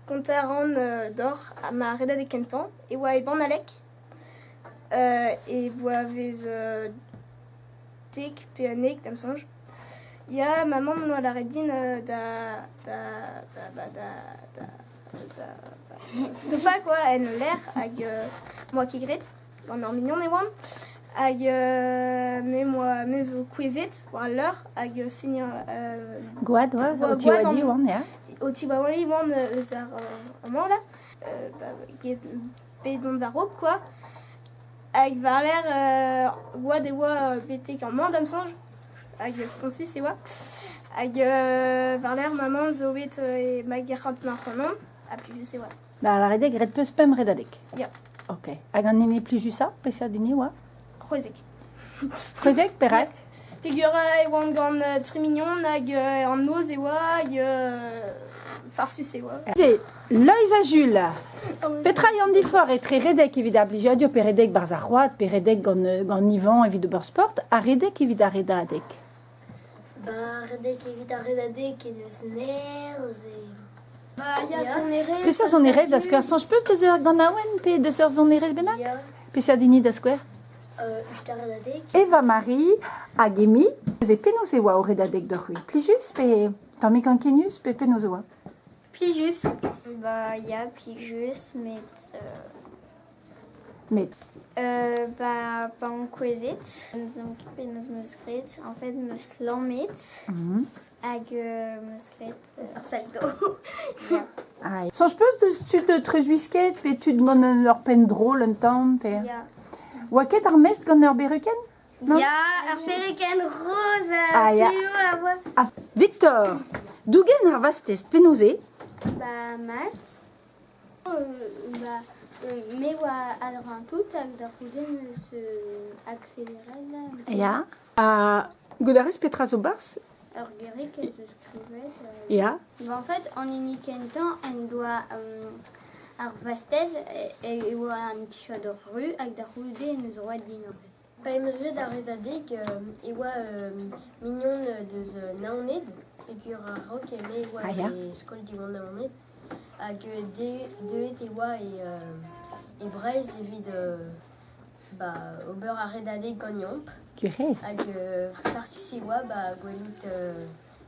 Kontañ a ran deoc'h ma redadeg kentañ e oa e Bannalec e bloavezh dek pe unnek da'm soñj. Ya, ma mamm 'noa lâret din da da da ba da da da stopañ kwa en ul lec'h hag 'moa ket graet. Gant ur mignon e oan hag me 'moa me zo kouezhet war al leur hag signañ Gwad oa, o tiwadiñ oan, ya. O tiwadiñ oan eus ar amañ là, get bet on war-raok kwa. Hag war-lerc'h gwad e oa betek amañ da'm soñj hag spontus e oa. Hag war-lerc'h ma mamm zo bet ma gerc'hat ma c'hanon ha plijus e oa. Da lâret eo graet 'peus pemp redadeg? Ya. Ok. Hag an hini plijusañ, peseurt hini oa? 16. 16, perak? Peogwir e oan gant tri mignon hag an noz e oa hag farsus e oa. Loeiz ha Jules, petra eo an diforc'h etre redek evit ar blijadur pe redek 'barzh ar c'hoad pe redek gant, gant Yvan evit ober sport ha redek evit ar redadeg? Ba redek evit ar redadeg en deus nerzh e... Ba ya sonerezh. Peseurt sonerezh da skouer? Soñj 'peus deus ur ganaouenn pe deus ur sonerezh bennak? Ya. Peseurt hini da skouer? Just ar redadeg. Eva Marie hag Emi, neuze penaos e oa ho redadeg deoc'h-c'hwi? Plijus pe tammig ankenius pe penaos e oa? Plijus. Ba ya, plijus, met... Met. Ba pa on kouezhet, n'ouzon ket penaos 'm eus graet. En fait 'm eus lammet hag 'm eus graet ur salto. Ah, Soñj 'peus deus tud treuzwisket pe tud gant ur penn drol un tamm pe... Ya. Oa ket ar mestr gant ur berukenn? Non? Ya, ur perukenn roz Ah, ya. fluo a oa. Ah, Victor, dougen ar vastez penaos eo? Ba mat. Ba me oa a-dreñv tout hag da c'houde 'm eus akseleret là. Ya. Ha goût a rez petra zo 'barzh? Ur gerig ez eus skrivet. Ya. Ba en fait an hini kentañ en doa ar vastez e oa an t-shirt ru hag da c'houde en deus roet din en fait. Pa em eus graet ar redadeg e oa mignon deus Naoned peogwir a-raok me e oa Ah ya. e skol Diwan Naoned hag deuet e oa e Breizh evit ba ober ar redadeg ganeomp. Gwir eo. Hag farsus e oa ba gwelout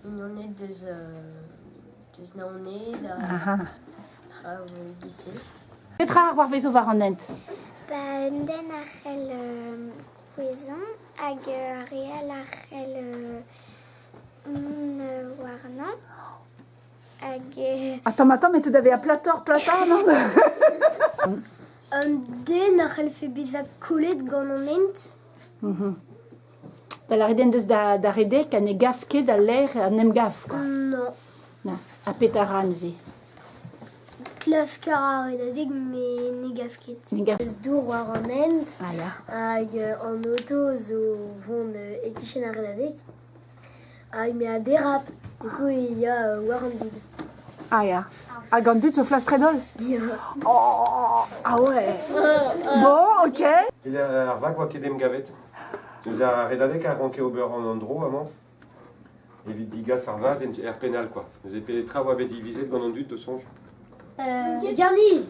mignoned deus deus Naoned ha traoù e-giz-se. Petra a c'hoarvezo war an hent? Ba un den a c'hell kouezhañ hag ar re all a c'hell mont warnañ. Hag Attends, attends, mais tout da vezañ platoc'h platañ, non? Un den a c'hellfe bezañ kollet gant an hent. Da lâret en deus da redek ha ne gav ket al lec'h en em gav, quoi. Non. Na, ha petra ra neuze? Klask a ra ar redadeg met ne gav ket. Ne gav. Eus dour war an hent Ah ya. hag an oto zo vont e-kichen ar redadeg. Hag me a derap, du coup il y a war an dud. Ah ya. Hag an dud zo flastret-holl? Ya. Oh, ah ouais. Bon, ok. Ar vag oa ket emgavet. Neuze ar redadeg a ranke ober an dro amañ evit digas ar vazh er penn all quoi. Neuze petra a oa bet divizet gant an dud d'o soñj? Diarnij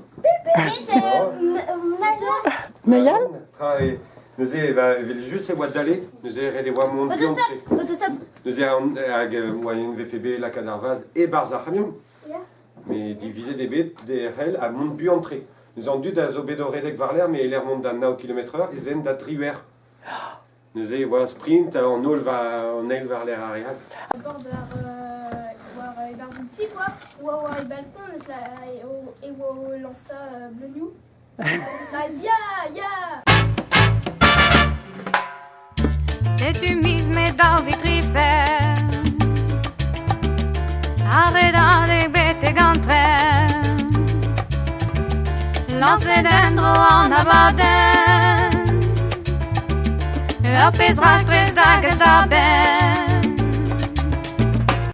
Neuial? Tra e neuze ba evel-just e oa dale, neuze ret e oa mont buan-tre. Autostop Neuze hag moaien vefe bet lakaat ar vazh e-barzh ar c'hamion. Met divizet eo bet derc'hel ha mont buan-tre. Neuze an dud a zo bet o redek war-lerc'h, met e-lec'h mont da nav kilometr-eur ez eent da driwec'h. Neuze e oa sprint an holl an eil war-lerc'h ar re all. Bord ar war e-barzh un ti quoi, oa war e balcon eus la e oa o lañsañ bleunioù. Ya, ya! Setu miz Mae 2023 Ar redadeg betek an tren Lañset en-dro an abadenn Ur pezh raktres da gas da benn.